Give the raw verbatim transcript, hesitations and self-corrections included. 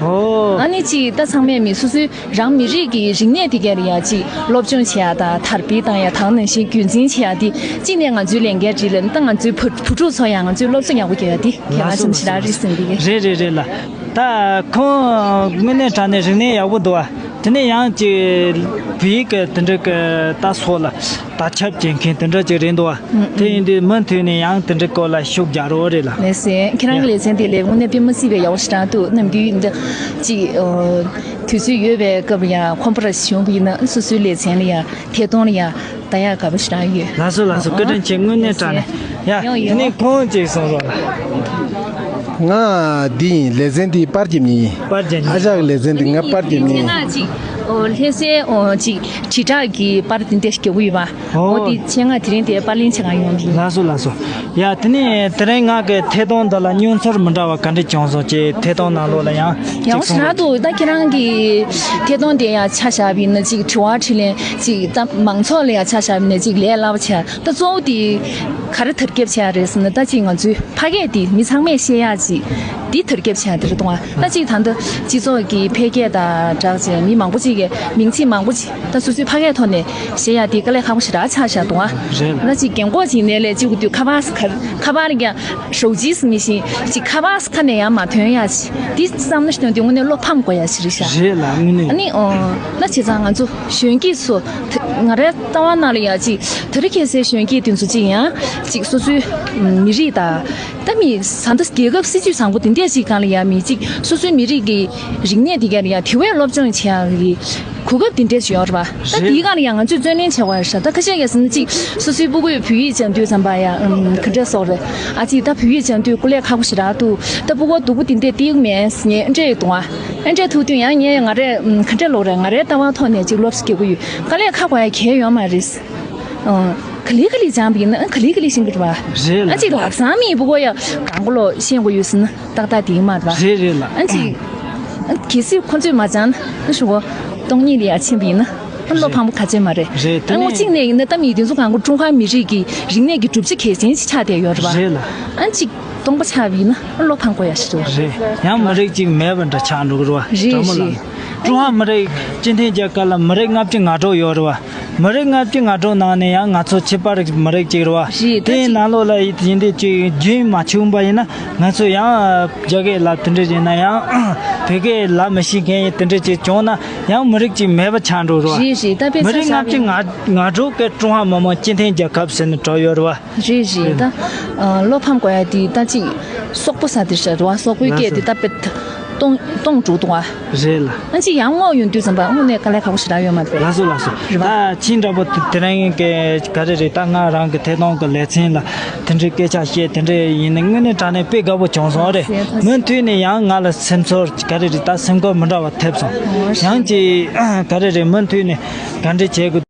ཨོ། ཨ་ནི་ཅིག་ད་ཚང་མས་མི་སོ་སོའི་རང་མི་རིགས་ཀྱི་རིག་གནས་དེ་ག་ལ་ཡ་ཅིག་སློབ་སྦྱོང་བྱེད་ཡ་དང་དར་སྤེལ་བཏང་ཡ་དང་ནང་བཞིན་རྒྱུན་འཛིན་བྱེད་ཡ་དེ་གཅིག་ནས་ང་ཚོའི་ལས་འགན་རེད་ལ། ད་ང་ཚོའི་བུ་བུ་ཕྲུག་ཚོ་ཡང་ང་ཚོའི་སློབ་གསོ་ཡག་པོ་རྒྱག་ཡ་དེ་གལ་ཆེན་པོ་ཞེ་དྲག་རེད་བསམ་གྱི། རེད་རེད་རེད་ལ། ད་ཁོང་དངོས་གནས་དྲང་གནས་རིག་གནས་ཡག་པོ་འདུག་བ། དེ་ནས་ཡང་ཅིག་བོད་ཡིག་གི་དེ་འདྲ་གི་ད་སོགས་ལ་དར་ཁྱབ་བྱེད་མཁན་དེ་འདྲ་ཅིག་རེད་འདུག་བ། དེ་ཡིན་དུས་མུ་མཐུད་ནས་ཡང་དེ་འདྲའི་སྐོར་ལ་ཤུགས་རྒྱག་རོགས་རེད་ལ། ལགས་སེ། ཁྱེད་རང་གི་ལེ་ཚན་དེ་ལས་དངོས་གནས་དཔེ་མི་སྲིད་པའི་ཡག་པོ་ཞེ་དྲག་འདུག་ནམ་རྒྱུན་འདི་ཅིག་ཨ་དུས་ཚོད་ཡོད་པའི་སྐབས་ཡང་ཁོམ་པ་ར་བྱུང་བ་ཡིན་ན་སོ་སོའི་ལེ་ཚན་ལ་ཡང་ཐད་གཏོང་ལ་ཡང་ལྟ་ཡག་དགའ་པོ་ཞེ་དྲག་ཡོད། ལགས་སོ་ལགས་སོ། བཀའ་དྲིན་ཆེ། དངོས་གནས་དྲང་གནས། ཡ། ཡོང་ཡོང་། དེ་ནས་ཁོང་ཅིག་གསུངས་རོགས་ལ། ང་འདི་ཡིན། ལེ་ཚན་འདི་པར་རྒྱབ་མཁན་ཡིན། པར་རྒྱབ་མཁན། ཨ་ཅག་གི་ལེ་ཚན་འདི་ང་པར་རྒྱབ་མཁན་ཡིན། ང་ཅིག་ཨོ་ལྷ་སའི་ཨོ་ཅིག་དྲིལ་བསྒྲགས་ཀྱི་པར་འདི་འདྲ་ཞིག་རྒྱག་གི་ཡོད་པ། ཨོ། ཨོ་དེ་ཆེད་ང་དེ་རིང་དེ་པར་ལེན་བྱེད་ག་ཡོང་གི་ཡིན། ལགས་སོ་ལགས་སོ། ཡ། དེ་ནས་དེ་རིང་ང་གི་ཐད་གཏོང་འདི་ལ་མྱོང་ཚོར་མི་འདྲ་བ་ག་འདྲ་བྱུང་སོང་ཅེས་ཐད་གཏོང་ནང་ལོགས་ལ་ཡང་ཡག་པོ་ཞེ་དྲག་འདུག་ད་ཁྱེད་རང་གི་ཐད་གཏོང་དེ་ཡང་ཆ་བཞག་པ་ཡིན་ན་ཅིག་དྲི་བ་དྲིས་ལན་ཅིག་ད་མང་ཚོགས་ལ་ཡང་ཆ་བཞག་པ་ཡིན་ན་ཅིག་ལས་སླ་པོ་ཆགས། ད་གཙོ་བོ་དེ་ག་རེ་དར་ཁྱབ་བྱས་རེད་ཟེར་ན། ད་ཅིག་ང་ཚོའི་ཕ་སྐད་དེ་མི་ཚང་མས་བཤད་ཡག་ཅིག་འདི་དར་ཁྱབ་བྱས་དེ་རེད་འདུག་ད་ཅིག་ད་ལྟ་སྤྱི་ཚོགས་ཀྱི་འཕེལ་རྒྱས་དང་སྦྲགས་བྱས་མི་མང་པོ་ཅིག་གིས་མིང་ཚིག་མང་པོ་ཅིག་ད་སོ་སོའི་ཕ་སྐད་ཐོག་ནས་བཤད་ཡག་དེ་དཀའ་ལས་ཁག་པོ་ཞེ་དྲག་ཆགས་བཞག་འདུག་རེད། ད་ཅིག་རྒན་གོག་ཅིག་ནས་ལས་ཅིག་དུས་ཁ་པར་ཁ་ཁ་པར་ཀྱང་ཞོགས་ཇིས་མི་ཤེས་ཅིག་ཁ་པར་ཁ་ནས་ཡང་མ་ཐོན་ཡག་ཅིག་འདི་བསམ་བློ་ཞིག་ཐོན་དུས་དངོས་གནས་བློ་ཕམ་དགོས་ཡག་ཞིག་རེད་ཤག་རེད་ལ། དངོས་གནས། ཨ་ནི་ཨོ་ད་བྱས་ཙང་ང་ཚོ་གཞོན་སྐྱེས་ཚོ་ད་ང་རའི་ལྟ་བ་ནང་ལ་ཡ་ཅིག་དེ་རིང་ཁ་སང་གཞོན་སྐྱེས་དེ་ཚོ་ཅིག་ཡང་ཅིག་སོ་སོའི་མི་རིགས་དང་ད་མི་ས་ད་རྒྱལ་ཁབ་སྲིད་ཇུས་བཟང་པོ་དེ་འདྲས་ཅིག་སྒང་ལ་ཡ་མི་ཅིག་སོ་སོའི་མི་རིགས་ཀྱི་རིག་གནས་དེ་ག་ལ་ཡ་དེ་བས་སློབ་སྦྱོང་བྱེད་ཡག་གི་གོ་སྐབས་དེ་འདྲས་ཅིག་ཡོད་རེད་པ། ད་རེད། དེའི་སྒང་ལ་ཡ་ང་ཚོས་བརྩོན་ལེན་བྱེད་དགོས་ཡ་ཤག་ད་ཁ་ཤས་ཀྱིས་ཟེར་ན་ཅིག་སོ་སོའི་སྤུ་གུས་བོད་ཡིག་སྦྱང་དུས་ཙམ་པ་ཡ་ཨམ་ག་འདྲས་སོགས་རེད། ཨ་ཅིག་ད་བོད་ཡིག་སྦྱང་དུས་སྐུ་ལས་ཁག་པོ་ཞེ་དྲག་འདུག་ད་སྤུ་གུ་སྡུག་པོ་དེ་འདྲས་ཏིག་མེད་ངས་འདྲས་ཡོད་དུང་ཨ། ཨ་འདྲས་ཐུག་དུས་ཡང་ངས་ང་རས་ཨམ་ག་འདྲས་ལོག་རེད། ང་རའི་ལྟ་བ་ཐོག་ནས་ཅིག་སློབ་གསོ་རྒྱག་གི་ཡོད། དཀའ་ལས་ཁག་པོ་ཡ་གང་ཡང་ཡོད་མ་རེད། ཨང་། ག་ལེ་ག་ལེ་སྦྱངས་པ་ཡིན་ན་ཨང་ག་ལེ་ག་ལེ་ཤེས་ཀྱི་རེད་པ། རེད་ལ། ཨ་ཅིག་ལག་བཟང་མེད་པ་གོ་ཡ་གང་གོ་ལོ་ཤེས་དགོས་ཡོད་ཟེར་ན་ཏག་ཏག་དེ་ཡིན་མ་རེད་པ། རེད་རེད་ལ། ཨ་ཅིག་ཨ་གལ་སྲིད་ཁོ་ཚོས་མ་སྦྱངས་ན་ཨ་ཞུ་གོ་སྟོང་ཉིད་ལ་ཡ་ཕྱིན་པ་ཡིན་ན་ཨ་བློ་རེད། ཕམ་པོ་ག་ཚོད་མ་རེད། རེད། དེ་ཨ་ངོ་ནས་གཅིག་ནས་ཡིན་ན་ད་མི་དེ་ཚོ་གང་གོ་ཀྲུང་ཧྭ་མི་རིགས་ཀྱི་རིག་གནས་ཀྱི་གྲུབ་ཆ་གལ་ཆེན་ཞིག་ཆགས་བསྡད་ཡོད་རེད་པ། རེད་ལ། ཨ་ཅིག་སྟོང་པ་ཆགས་པ་ཡིན་ན་ཨ་བློ་ཕམ་དགོས་ཡ་ཞིག་འདུག་རེད། ཡང་མི་རིགས་གཅིག་མེད་པ་འདྲ་ཆགས་འགྲོ་གི་རེད་པ། རེད་དྲ་མོ་ལགས། རེད། ཀྲུང་ཧྭ་མི་རིགས་སྤྱི་མཐུན་རྒྱལ་ཁབ་ལ་མི་རིགས་ལྔ་བཅུ་ང་དྲུག་ཡོད་རེད་པ། མི་རིགས་ལྔ་བཅུ་ང་དྲུག་ནང་ནས་ཡང་ང་ཚོ་ཁྱད་པར་མི་རིགས་གཅིག་རེད་པ། རེད། ད་དེའི་ཅིག་ནང་ལོགས་ལ་ཡིན་དུས་ཅིག་རྒྱུན་མ་ཆད་པ་ཡིན་ན་ང་ཚོ་ཡང་རྒྱ་སྐད་ལབ་དེ་འདྲ་ཡིན་ན་ཡང་བོད་སྐད་ལབ་མི་ཤེས་མཁན་ཡིན་དེ་འདྲ་ཅིག་བྱུང་ན་ཡང་མི་རིགས་གཅིག་མེད་པ་ཆགས་འགྲོ་རེད་པ། རེད་རེད། ད་དཔེ་མི་རིགས་ཆ་ལྔ་བཅུ་ང་དྲུག་གི་ཀྲུང་ཧྭ་མི་དམངས་སྤྱི་མཐུན་རྒྱལ་ཁབ་ཟེར་ནས་གྲགས་ཡོད་རེད་པ། རེད་རེད། ད་ཨ་བློ་ཕམ་དགོས་ཡ་དེ་ད་ཅིག་སོག་པོ་ཟེར་དེ་རེད་པ། སོག་པོའི་སྐད་དེ་ད་དཔེ་སྟོང་སྟོང་དྲུག་དུ་བ། རེད་ལ། ཨ་ཅིག་ཡང་ངོ་ཡོང་དུས་ཙམ་པ་དངོས་གནས་དཀའ་ལས་ཁག་པོ་ཞེ་དྲག་ཡོད་མ་རེད། ལགས་སོ་ལགས་སོ། རེད་པ། ད་ཁྱེད་འདྲ་པོ་དེ་རིང་གི་ག་རེ་རེད། ད་ང་རང་གི་ཐད་གཏོང་གི་ལེ་ཚན་ལ་དེ་འདྲའི་སྐད་ཆ་བཤད་དེ་འདྲ་ཡིན་ན་དངོས་གནས་དྲང་གནས་དཔེ་དགའ་པོ་བྱུང་སོང་རེད། མུ་མཐུད་ནས་ཡང་ང་ལ་སེམས་ཚོར་ག་རེ་རེད། ད་སེམས་ཁུར་མི་འདྲ་བ་ཐེབས་སོང་། ཡང་ཅིག་ག་རེ་རེད། མུ་མཐུད་ནས་ག་འདྲ་བྱེད་དགོས།